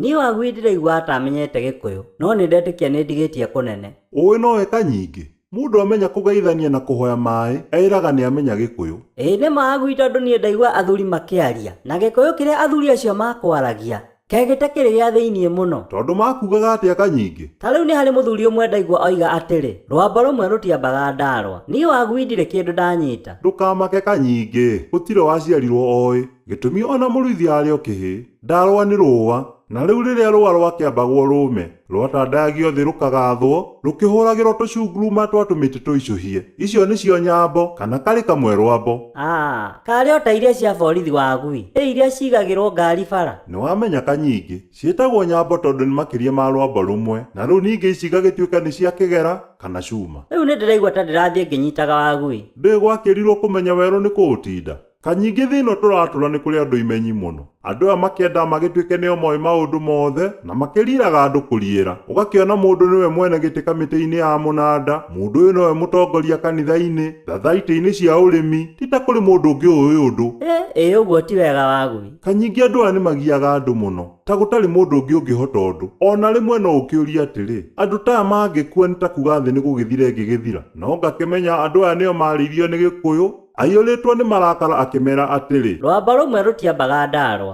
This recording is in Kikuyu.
Niĩ Wagui ndĩraigua ta menyete Gĩkũyũ, no nĩ ndetĩkia nĩ ndigĩtie kũnene. Ũĩ nowe Kanyingĩ? Mũndũ amenya kũgeithania na kũhoya maĩ, eĩraga nĩ amenya Gĩkũyũ. Ĩĩ nĩ ma Wagui tondũ niĩ ndaigua athuri makĩaria, na Gĩkũyũ kĩrĩa athuri acio makwaragia, kegĩte kĩrĩ gĩa thĩiniĩ mũno. Tondũ makugaga atĩa Kanyingĩ? Ta rĩu nĩ harĩ mũthuri ũmwe ndaigua oiga atĩrĩ, rwambo rũmwe rũtiambaga ndarwa. Niĩ Wagui ndirĩ kĩndũ ndanyita. Ndũkamake Kanyingĩ, gũtirĩ waciarirwo oĩ. Gĩtũmi ona mũruithia arĩ o kĩhĩĩ. Ndarũa nĩ rũũa, na rĩu rĩrĩa rũũa rwakĩambagwo rũũme, rwatandayagio thĩ rũkagathwo, rũkĩhũragĩrwo tũcunguruma twa tũmĩtĩ tũicũhie. Icio nĩcio nyambo, kana karĩ kamwe rwambo. Aa, karĩ o ta iria cia borithi Wagui, ĩ iria ciigagĩrwo ngari bara? Nĩwamenya Kanyingĩ, ciĩtagwo nyambo tondũ nĩ makĩria ma rwambo rũmwe, na rĩu ningĩ ici igagĩtuĩka nĩ cia kĩgera kana cuma. Rĩu nĩndĩraigua ta ndĩrathiĩ ngĩnyitaga Wagui. Ndũĩ gwakĩrirwo kũmenya werũ nĩ kũũtinda? Kanyingĩ thĩ ĩno tũratũra nĩ kũrĩ andũ imenyi mũno. Andũ aya makĩendaga magĩtuĩke nĩo moĩ maũndũ mothe na makĩriiraga andũ kũriĩra. Ũgakĩona mũndũ nĩwe mwene gĩtĩ kamĩtĩ-inĩ ya mũnanda, mũndũ ũyũ nowe mũtongoria kanitha-inĩ, thathaitĩ-inĩ cia ũrĩmi, ti ta kũrĩ mũndũ ũngĩ ũĩ ũndũ. Ĩ, ĩ ũguo ti wega Wagui. Kanyingĩ andũ aya nĩ magiaga andũ mũno, ta gũtarĩ mũndũ ũngĩ ũngĩhota ũndũ. O na rĩmwe no ũkĩũrie atĩrĩ, andũ ta aya mangĩkua nĩ ta kuga thĩ nĩ gũgĩthira ĩngĩgĩthira? No ngakĩmenya andũ aya nĩo marĩirio nĩ Gĩkũyũ, Aiyũrĩtwo nĩ marakara akĩmera atĩrĩ. Rwamba rũmwe rũtiambaga ndarwa.